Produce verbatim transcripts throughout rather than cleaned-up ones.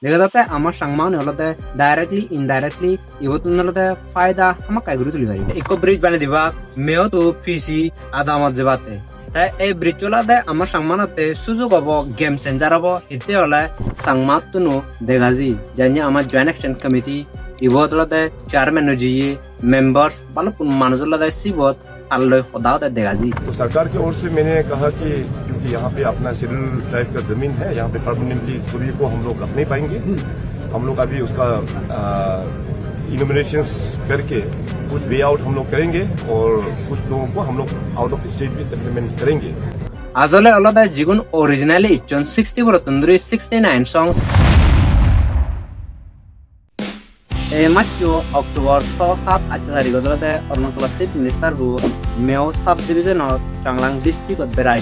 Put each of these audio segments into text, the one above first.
Dega jatte ama Changmaune olode directly, indirectly ibottun olode faida hamakkai guri tuli paribo. Ikko bridge banei dibak Meo to P C adamot jebatte. Te ei bridge olode ama Changmaunotte sujog obo, game changer obo, hitte ole Changmattun-o dega ji. Jani ama Joint Action Committee ibot olode chairman-o jiye, members, balukkun manuj olode sibot halloi hoda hode dega ji. तो सरकार की ओर से मैंने कहा कि क्योंकि यहाँ पे अपना शेड्यूल ट्राइब का जमीन है, यहाँ पे परमानेंटली सभी को हम लोग रख नहीं पाएंगे। हम लोग अभी उसका इनोमिनेशन करके कुछ वे आउट हम लोग करेंगे और कुछ लोगों को हम लोग आउट ऑफ स्टेट भी सेटलमेंट करेंगे। Ajole olode jigun originally icchon sixty four ottun duri sixty nine songs. Ei majcho October so, sat, atto tarigot olode Arunachal Chief Minister bu Meo Subdivision-ot Changlang District-ot berai.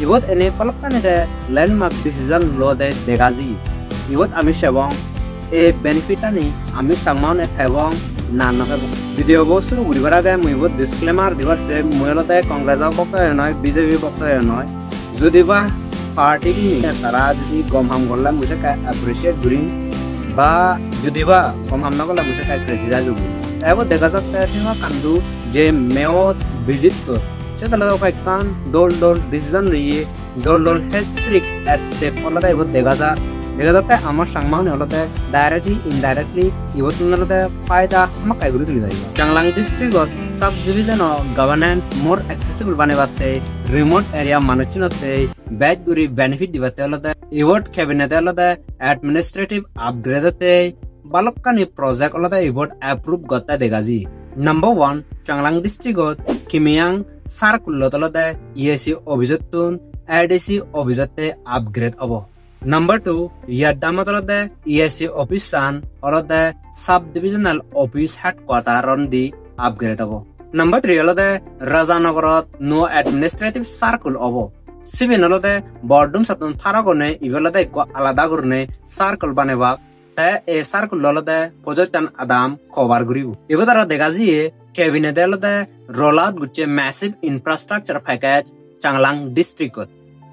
Ibot ene balokkani de landmark decision lode dega ji. Ibot ami sebong, ei benefit ani ami Changmaune pebong na no pebong. Video bo suru guribar age mui ibot disclaimer dibar se mui olode Congress o bokto noi, B J P bokto noi. Jodi ba party gune tara jodi gom ham gorle mui sekke appreciate gurim, ba jodi ba gom ham no gorle mui sekke criticize gurim. Te ibot dega jatte Pema Khandu je Meo visit gor, se tole ekkan dol dol decision niye, dol dol historic step olode ibot dega jar. Dega jatte ama Changmaune olode directly, indirectly ibottun olode faida hamakkai guri tuli paribo. Changlang district-ot subdivision-o governance more accessible banebatte, remote area manucchunotte bej guri benefit dibatte olode ibot cabinet-e olode administrative upgrade otte balokkani project olode ibot approve gotte dega ji. Number one, Changlang district-ot Kimiang circle-ot olode E A C office-ottun A D C office-otte upgrade obo. Number two, Yaddamot olode E A C office-an olode sub-divisional office headquarter-ondi upgrade obo. Number three olode Rajanogorot nuo administrative circle obo. Siben olode Bordumsattun paragone ibe olode ekko alada gurine circle banebak. Te ei circle olode pojojjan adam cover guribo. Ibot aro dega jiye cabinet-e olode roll out gocche massive infrastructure package Changlang district-ot.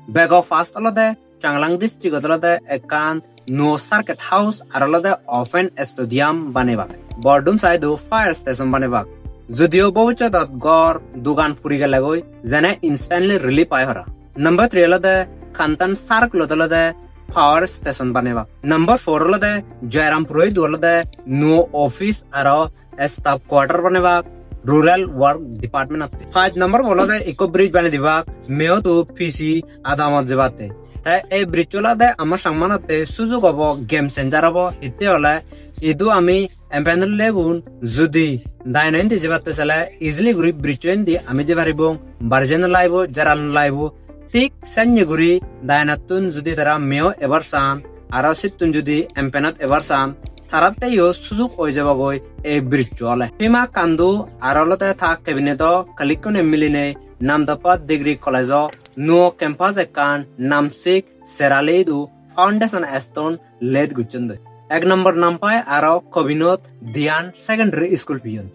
Bego first olode Changlang district-ot olode ekkan nuo circuit house aro olode open stadium banebak. Bordumsa idu fire station banebak. Judiyo bobissotot ghor, dugan puri gelegoi, jene instantly relief pai para. Number three olode Kantan circle-ot olode power station banebak. Number four olode Joyrampuro idu olode nuo office aro staff quarter banebak rural work department-otte. Paj number olode ikko bridge banei dibak Meo to P C adamot jebatte. Te ei bridge olode ama Changmanotte sujog obo, game changer obo, hitte ole idu ami M P N L A gun judi Diyun-o indi jebatte sele easily guri bridge-o indi ami jei paribong, bari jei no lagibo, jeral no lagibo. Thik senne guri Diyun-ottun judi tara Meo ebar san, aro sittun judi M P N-ot ebar san, taratte-o sujog oi jebogoi ei bridge-o ole. Pema Khandu aro olode ta cabinet-o colleague-une milinei Namdapha Degree College-o nuo campus ekkan Namsik Serali idu foundation stone laid gocchon doi. Ek number nampai aro Kobinod Dhyan Secondary School peyon.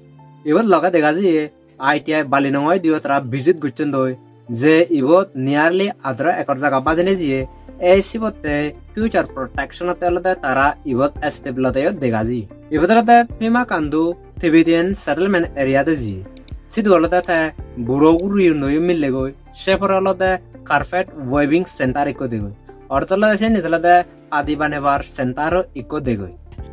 Ibot loge dega jiye I T I Balinongo idu tara visit gocchon doi, je ibot nearly adaro ekor jaga bajei nejeye. Ei sibotte future protection-otte olode tara ibot step lodeyo dega jiye. Ibot olode Pema Khandu Tibetan settlement area-t jiye. Sidu olode te buro guriunoyo milegoi, se pore olode carpet weaving center ikko degoi. Ortolode siyeni olode adi banebar center-o ikko degoi.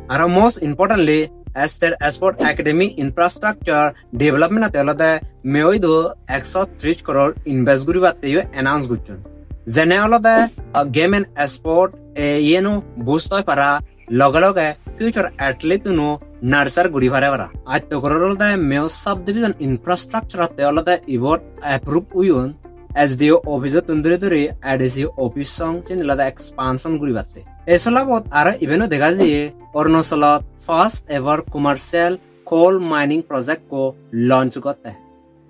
Aro most importantly, State Sport Academy infrastructure development-otte olode Meo idu ekso tris crore invest guribatte-o announce gocchon. Jene olode, uh, game and sport, eh, iyeno boost oi para, loge loge future athlete-uno nurture guri pare para. Atto crore olode Meo subdivision infrastructure-otte olode ibot approve oyon. S D O office-ottun duri duri A D C office song sindi olode expansion guribatte. Ei solabot aro iben-o dega jiye Arunachalot first ever commercial coal mining project-ko launch gotte.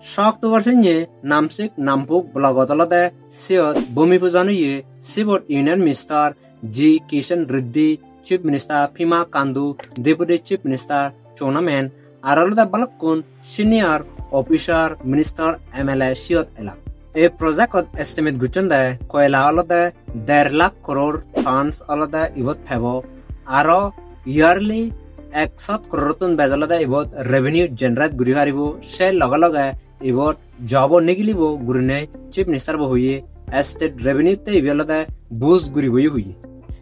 Sot October sinye Namsik Nampuk block-ot olode siyot bhumi pujan oye, sibot Union Minister G Kishan Reddy, Chief Minister Pema Khandu, Deputy Chief Minister Chowna Mein, aro olode balukkun senior officer, minister, M L A siyot elak. Ei project-ot estimate gocchon de koila olode der lakh crore tons olode ibot pebo, aro yearly ek sot crore-ottun bej olode ibot revenue generate guri paribo, se loge loge ibot job-o nigilibo gurinei Chief Minister bo hoye, state revenue-tte ibe olode boost guribo hoye.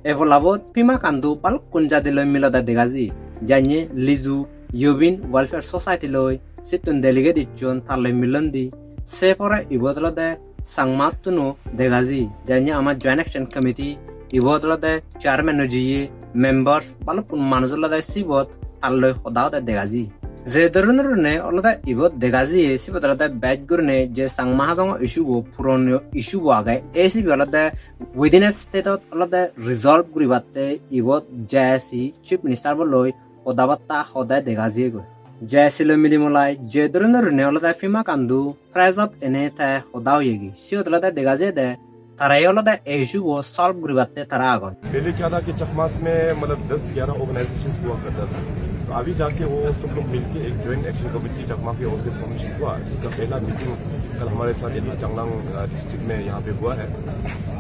Ei polabot Pema Khandu balukkun jadi loi milode dega jiye, janye Liju Yobin Welfare Society loi sittun delegate icchon, tar loi milondi. Se pore ibot olode Changma-ttuno dega jiye, janye ama Joint Action Committee, ibot olode chairman-o jiye, members, balukkun manuj olode sibot tar loi hoda hode dega jiye. Je dhoronor gurinei olode ibot dega jiye, sibot olode bej gurinei je Changma Hajong-o issue bo, puron issue bo age, ei sibe olode within a state-ot olode resolve guribatte ibot J A C Chief Minister bo loi hoda batta hode dega jiyegoi. J A C loi mili mulai je dhoronor gurinei olode Pema Khandu press-ot ene te hoda hoyegi, siyot olode dega jiyede tara olode ei issue bo solve guribatte tara agon. पहले क्या था कि चकमास में, मतलब, दस ग्यारह ऑर्गेनाइजेशंस हुआ करता था। तो अभी जाके वो सब लोग मिलके एक ज्वाइंट एक्शन कमेटी चकमा की ओर से फॉर्मेशन हुआ, जिसका पहला मीटिंग कल हमारे साथ यही चांगलांग, अ, डिस्ट्रिक्ट में यहाँ पे हुआ है।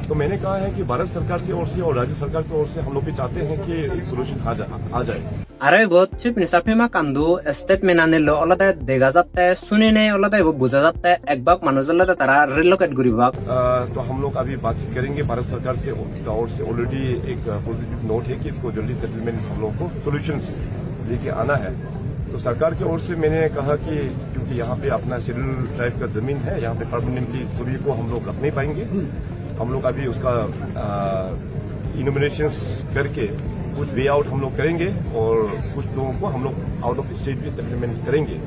तो मैंने कहा है कि भारत सरकार की ओर से और राज्य सरकार की ओर से हम लोग भी चाहते हैं कि एक सॉल्यूशन आ जा-, आ जाए। Aro ibot Chief Minister Pema Khandu statement ani lo olode dega jatte, suninei olode ibot buja jatte, ek bak manuj olode tara relocate guribak. अ, तो हम लोग अभी बातचीत करेंगे भारत सरकार से, उनका ओर से ऑलरेडी एक पॉजिटिव नोट है कि इसको जल्दी सेटलमेंट हम लोग को सॉल्यूशंस लेके आना है। तो सरकार की ओर से मैंने कहा कि क्योंकि यहाँ पे अपना शेड्यूल ट्राइब का जमीन है, यहाँ पे परमानेंटली सभी को हम लोग रख नहीं पाएंगे। हम लोग अभी उसका, अ, इनोमिनेशंस करके कुछ वे आउट हम लोग करेंगे और कुछ लोगों को हम लोग आउट ऑफ स्टेट भी सेटलमेंट करेंगे।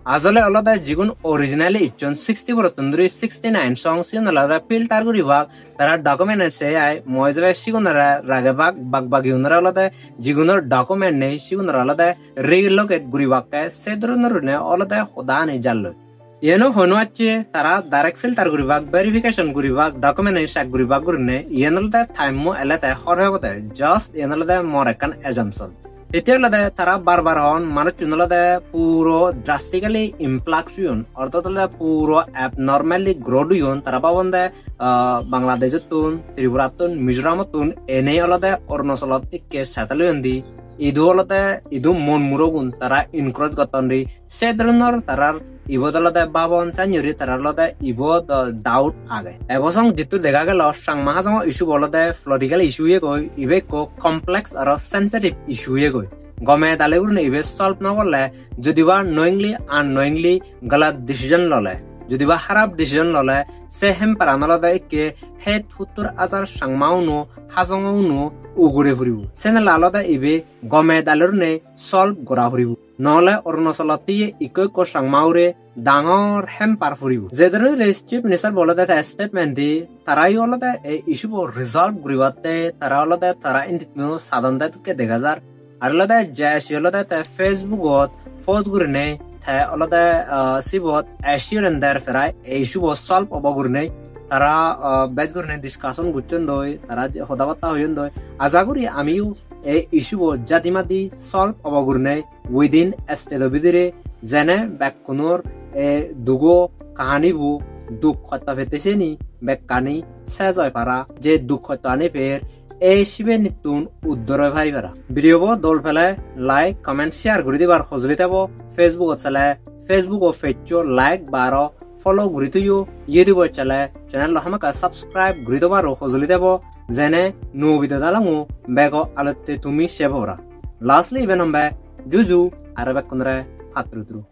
Ajole olode jigun originally icchon sixty-four-ottun dhuri sixty-nine song, sigun olode filter guribak, tara document se ai, mui jebe sigunore ragebak, bak bagiunore olode jigunor document nei sigunore olode relocate guribakke, se dhoronor gurinei olode hodani jalloi. Iyeno hoi no acche tara direct filter guribak, verification guribak, document-ani check guribak gurinei, iyen olode time-o elete hor hebode, just iyen olode mor ekkan assumption. Hitte olode tara bar bar hon, manuchun olode puro drastically influx oyon, orthat olode puro abnormally growth oyon, tara babonde, ah, Bangladesh-ottun, Tripura-ttun, Mizoram-ottun, enei olode Arunachalot ikke settle oyondi. Idu olode, idu mon murogun tara encourage gotton di. Se dhoronor tarar ibot olode babon sannye guri tarar olode ibot, uh, doubt age. Ebo song jittu dega gelo Changma Hajong-o issue bo olode political issue oyegoi, ibe ekko complex aro sensitive issue oyegoi. Gome dale gurinei ibe solve no gorle, jodiba knowingly, unknowingly galat decision lole, jodiba harap decision lole, se hemparan olode ikke het huttur ajar Changma-uno, Hajong-uno ugure puribo. Senela olode ibe gome dale gurinei solve gora puribo. Nole Arunachalot tiye ikko ikko Changma-ure dangor hempar puribo. Je dhoronor Chief Minister bo olode te statement di, tarayo olode ei issue bo resolve guribatte tara olode tara inditino sadonde dokke dega jar. Ar olode J A C olode te Facebook-ot post gurinei te olode, ah, sibot assurance der prai ei issue bo solve obo gurinei tara, ah, bej gurinei discussion gocchon doi, tara je hoda batta hoyon doi. Aja guri amiyo ei issue bo jadi madi solve obo gurinei within state-o bidire, jene bekkunor ei dugo kahanibo, duk hosto pette siyeni bekkani sej oi para, je duk hosto ani per ei sibenittun uddor oi pari para. Video bo dol pele like, comment, share guri dibar hojoli tebo, Facebook-ot sele Facebook-o page-o like ba aro follow guri toyo, YouTube-ot sele channel-lo hamakkai subscribe guri tobaro hojoli tebo, jene nuo video dalongo bego alotte tumi sei pora. Lastly, iben hombe juju aro bekkunore patturuturu.